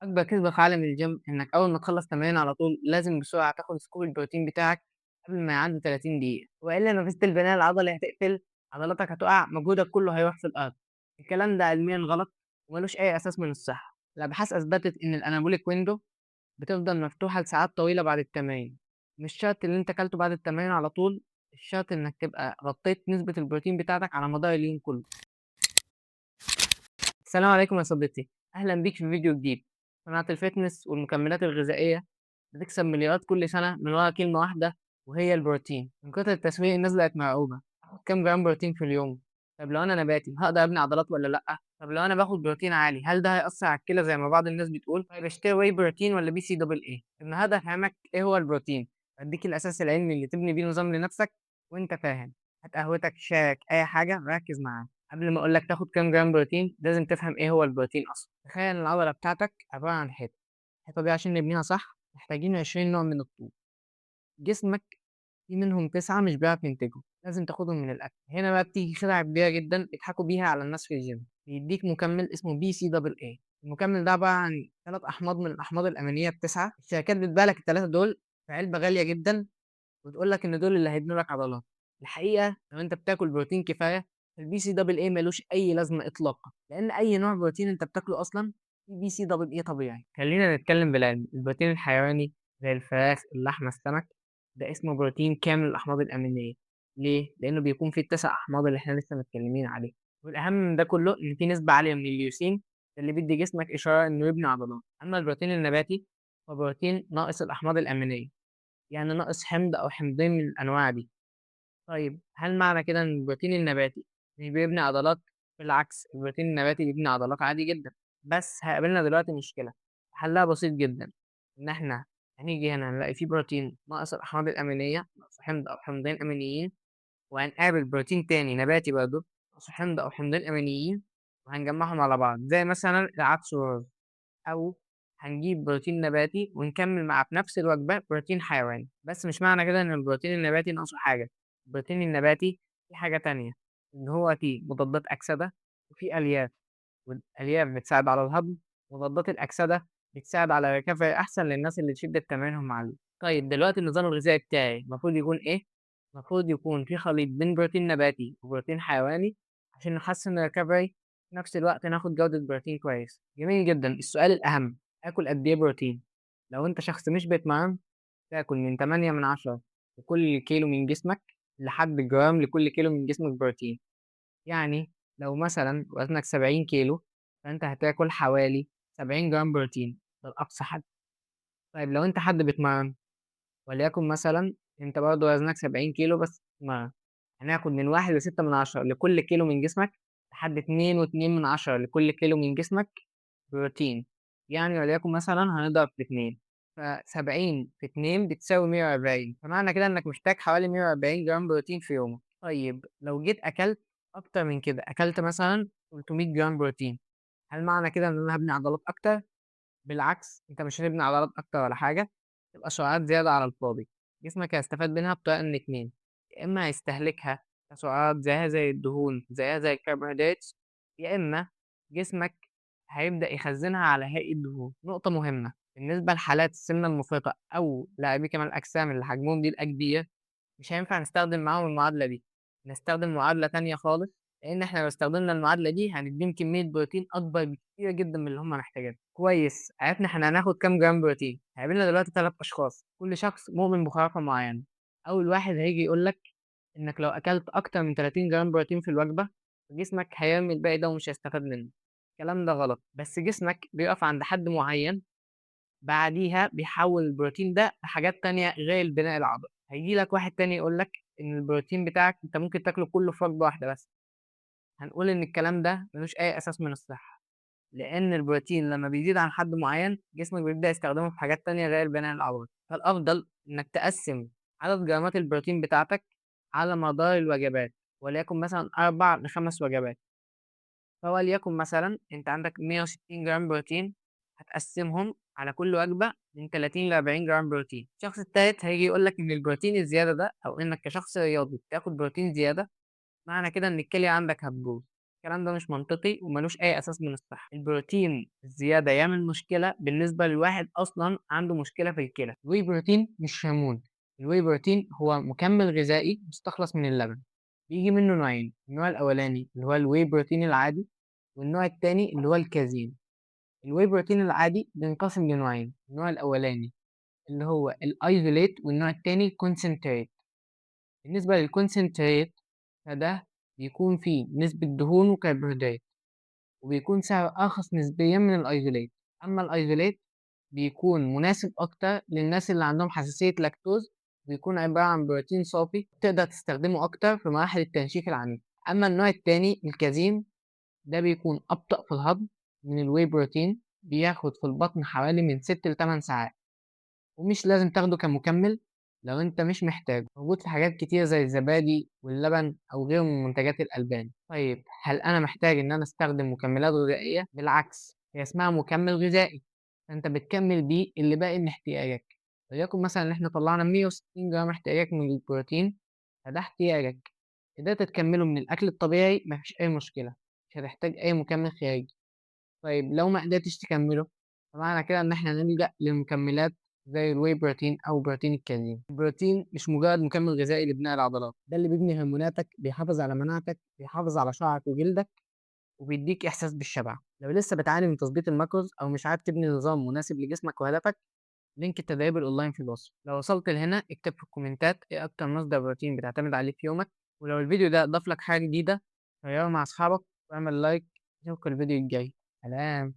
أكبر كذبة في عالم الgym إنك أول ما تخلّص تمرين على طول لازم بسرعة تاخد scoop البروتين بتاعك قبل ما يعدّي 30 دقيقة، وإلا نفسية البناء العضلي هتقفل، عضلاتك هتقع، مجهودك كله هيروح في الأرض. الكلام ده علميًا غلط وما لوش أي أساس من الصحة. الأبحاث أثبتت إن الanabolic window بتفضل مفتوحة لساعات طويلة بعد التمرين، مش شرط اللي أنت كلته بعد التمرين على طول، الشرط إنك تبقى غطيت نسبة البروتين بتاعتك على مدار اليوم كله. السلام عليكم يا صديقي، أهلا بيك في فيديو جديد. صناعة ال fitness والمكملات الغذائية بتكسب مليارات كل سنة من ورا كلمة واحدة وهي البروتين. من كتر التسويق الناس بقت مرعوبة. آخد كام جرام بروتين في اليوم؟ طب لو أنا نباتي هقدر أبني عضلات ولا لأ؟ طب لو أنا باخد بروتين عالي هل ده هيأثر على الكلى زي ما بعض الناس بتقول؟ طيب اشتري whey protein ولا BCAA؟ النهارده هفهمك إيه هو البروتين، أديك الأساس العلمي اللي تبني بيه نظام لنفسك وأنت فاهم. هات قهوتك، شايك، أي حاجة، ركز معايا. قبل ما أقول لك تاخد كام جرام بروتين لازم تفهم إيه هو البروتين أصلا. تخيل إن العضلة بتاعتك عبارة عن حيطة، الحيطة دي عشان نبنيها صح محتاجين 20 نوع من الطوب. جسمك في منهم 9 مش بيعرف ينتجهم، لازم تاخدهم من الأكل. هنا بقى بتيجي خدعة كبيرة جدا بيضحكوا بيها على الناس في الجيم. بيديك مكمل اسمه BCAA. المكمل ده عبارة عن 3 أحماض من الأحماض الأمينية التسعة. الشركات بتبيع لك الثلاثة دول في علبة غالية جدا وتقول لك إن دول اللي هيبنوا لك عضلات. الحقيقة لو أنت بتاكل بروتين كفاية ال BCAA ملوش أي لازمة إطلاقا، لأن أي نوع بروتين أنت بتاكله أصلا في BCAA طبيعي. خلينا نتكلم بالعلم. البروتين الحيواني زي الفراخ، اللحمة، السمك، ده اسمه بروتين كامل الأحماض الأمينية. ليه؟ لأنه بيكون فيه التسع أحماض اللي احنا لسه متكلمين عليه. والأهم من ده كله إن فيه نسبة عالية من اليوسين اللي بيدي جسمك إشارة إنه يبني عضلات. أما البروتين النباتي هو بروتين ناقص الأحماض الأمينية، يعني ناقص حمض أو حمضين من الأنواع دي. طيب هل معنى كده إن البروتين النباتي مش بيبني عضلات؟ بالعكس، البروتين النباتي بيبني عضلات عادي جدا. بس هيقابلنا دلوقتي مشكلة حلها بسيط جدا، إن إحنا هنيجي هنا هنلاقي فيه بروتين ناقص الأحماض الأمينية، ناقص حمض أو حمضين أمينيين، وهنقابل بروتين تاني نباتي برضه ناقص حمض أو حمضين أمينيين، وهنجمعهم على بعض زي مثلا العدس والرز. أو هنجيب بروتين نباتي ونكمل معاه في نفس الوجبة بروتين حيواني. بس مش معنى كده إن البروتين النباتي ناقصه حاجة. البروتين النباتي في حاجة تانية، إن هو فيه مضادات أكسدة وفيه ألياف، والألياف بتساعد على الهضم، مضادات الأكسدة بتساعد على recovery أحسن للناس اللي شدة تمارينهم عالية. طيب دلوقتي النظام الغذائي بتاعي المفروض يكون إيه؟ المفروض يكون في خليط بين بروتين نباتي وبروتين حيواني عشان نحسن ال recovery، في نفس الوقت ناخد جودة بروتين كويس. جميل جدا. السؤال الأهم، آكل قد إيه بروتين؟ لو أنت شخص مش بيتمرن تاكل من 8 من 10 لكل كيلو من جسمك لحد جرام لكل كيلو من جسمك بروتين. يعني لو مثلا وزنك 70 كيلو فأنت هتاكل حوالي 70 جرام بروتين، ده الأقصى حد. طيب لو أنت حد بيتمرن، وليكن مثلا أنت برضه وزنك 70 كيلو بس بتتمرن، هناخد من 1.6 لكل كيلو من جسمك لحد 2.2 لكل كيلو من جسمك بروتين. يعني وليكن مثلا هنضرب في 2، ف70 في 2 بتساوي 140، فمعنى كده إنك محتاج حوالي 140 جرام بروتين في يومك. طيب لو جيت أكلت أكتر من كده، أكلت مثلا 300 جرام بروتين، هل معنى كده إن أنا هبني عضلات أكتر؟ بالعكس، أنت مش هتبني عضلات أكتر ولا حاجة، تبقى سعرات زيادة على الفاضي. جسمك هيستفاد منها بطريقة من 2، يا إما هيستهلكها كسعرات زيها زي الدهون زيها زي الكربوهيدرات، يا إما جسمك هيبدأ يخزنها على هيئة دهون. نقطة مهمة بالنسبة لحالات السمنة المفرطة أو لاعبي كمال الأجسام اللي حجمهم بيبقى كبير، مش هينفع نستخدم معاهم المعادلة دي، نستخدم معادلة تانية خالص، لأن إحنا لو استخدمنا المعادلة دي هنديهم كمية بروتين أكبر بكتير جدا من اللي هم محتاجينها. كويس، عرفنا إحنا هناخد كام جرام بروتين. هيقابلنا دلوقتي 3 أشخاص، كل شخص مؤمن بخرافة معينة. أول واحد هيجي يقول لك إنك لو أكلت أكتر من 30 جرام بروتين في الوجبة جسمك هيرمي الباقي ده ومش هيستفاد منه. الكلام ده غلط، بس جسمك بيقف عند حد معين، بعديها بيحول البروتين ده لحاجات تانية غير البناء العضلي. هيجي لك واحد تاني يقول لك إن البروتين بتاعك أنت ممكن تاكله كله في وجبة واحدة بس. هنقول إن الكلام ده ملوش أي أساس من الصحة، لأن البروتين لما بيزيد عن حد معين جسمك بيبدأ يستخدمه في حاجات تانية غير البناء العضلي. فالأفضل إنك تقسم عدد جرامات البروتين بتاعتك على مدار الوجبات، وليكن مثلا 4 ل5 وجبات. فوليكن مثلا أنت عندك 160 جرام بروتين، هتقسمهم على كل وجبة من 30 ل 40 جرام بروتين. الشخص التالت هيجي يقول لك إن البروتين الزيادة ده، أو إنك كشخص رياضي تاخد بروتين زيادة، معنى كده إن الكلية عندك هتبوظ. الكلام ده مش منطقي ومالوش أي أساس من الصحة. البروتين الزيادة يعمل مشكلة بالنسبة لواحد أصلًا عنده مشكلة في الكلى. ال whey protein مش هرمون، ال whey protein هو مكمل غذائي مستخلص من اللبن، بييجي منه نوعين، النوع الأولاني اللي هو ال whey protein العادي، والنوع التاني اللي هو الكازين. ال whey protein العادي بينقسم لنوعين، النوع الأولاني اللي هو ال isolate والنوع التاني ال concentrate. بالنسبة لل concentrate فده بيكون فيه نسبة دهون وكربوهيدرات، وبيكون سعره أرخص نسبيًا من ال isolate. أما ال isolate بيكون مناسب أكتر للناس اللي عندهم حساسية لاكتوز، بيكون عبارة عن بروتين صافي تقدر تستخدمه أكتر في مراحل التنشيف العنيف. أما النوع التاني الكازين ده بيكون أبطأ في الهضم من ال whey protein، بياخد في البطن حوالي من 6 ل8 ساعات، ومش لازم تاخده كمكمل لو أنت مش محتاجه، موجود في حاجات كتير زي الزبادي واللبن أو غيره من منتجات الألبان. طيب هل أنا محتاج إن أنا أستخدم مكملات غذائية؟ بالعكس، هي اسمها مكمل غذائي، فأنت بتكمل بيه اللي باقي من احتياجك. وليكن مثلًا إن إحنا طلعنا 160 جرام احتياجك من البروتين، فده احتياجك، قدرت تكمله من الأكل الطبيعي ما فيش أي مشكلة، مش هتحتاج أي مكمل خارجي. طيب لو ما قدرتش تكمله، فمعنى كده إن إحنا نلجأ للمكملات زي ال whey protein أو بروتين الكازين. البروتين مش مجرد مكمل غذائي لبناء العضلات، ده اللي بيبني هرموناتك، بيحافظ على مناعتك، بيحافظ على شعرك وجلدك، وبيديك إحساس بالشبع. لو لسه بتعاني من تظبيط ال macros أو مش عارف تبني نظام مناسب لجسمك وهدفك، link التدريب الأونلاين في الوصف. لو وصلت لهنا اكتب في الكومنتات إيه أكتر مصدر بروتين بتعتمد عليه في يومك، ولو الفيديو ده ضاف لك حاجة جديدة شيره مع أصحابك واعمل like. أشوفك الفيديو الجاي، سلام.